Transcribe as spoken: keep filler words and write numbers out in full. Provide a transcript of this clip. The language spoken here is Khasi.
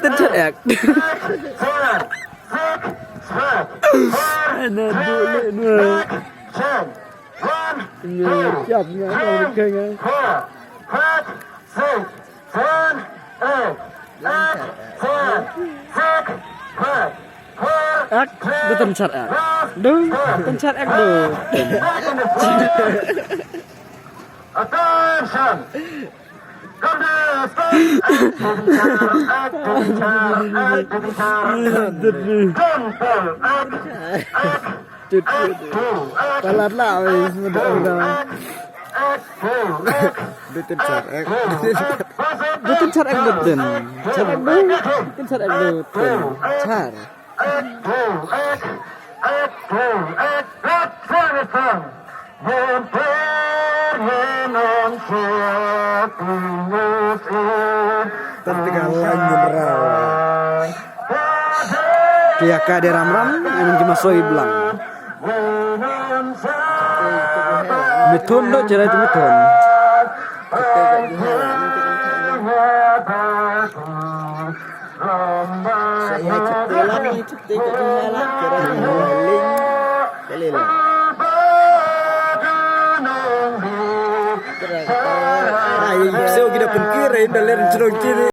Tynchar ek. Ana duk leh na. Nga kiap nga ong keng nga. Ek, da tynchar ek. Du, tynchar ek du. Attention! Come to the stage! Ek, tynchar ek, tynchar ek, tynchar ek. Don't pull ek, ek, Tut, tut. Palat lah, weh, semua dah. Dutin char ek. Dutin char ek dutin. Char ek dutin. Dutin char ek dutin. Char. Tang tiga lain nyebrang. Ki ïa ka dei ram ram, ngan ki masoi blang. Mithun do cerai tu mithun. Sa ïa chapte lang, ïa chapte ka jingïalang, kira ïa ling, ka lei lang. Kira, ah, ïa ksiew ki da pynkir, ïa da ler jrong kiri.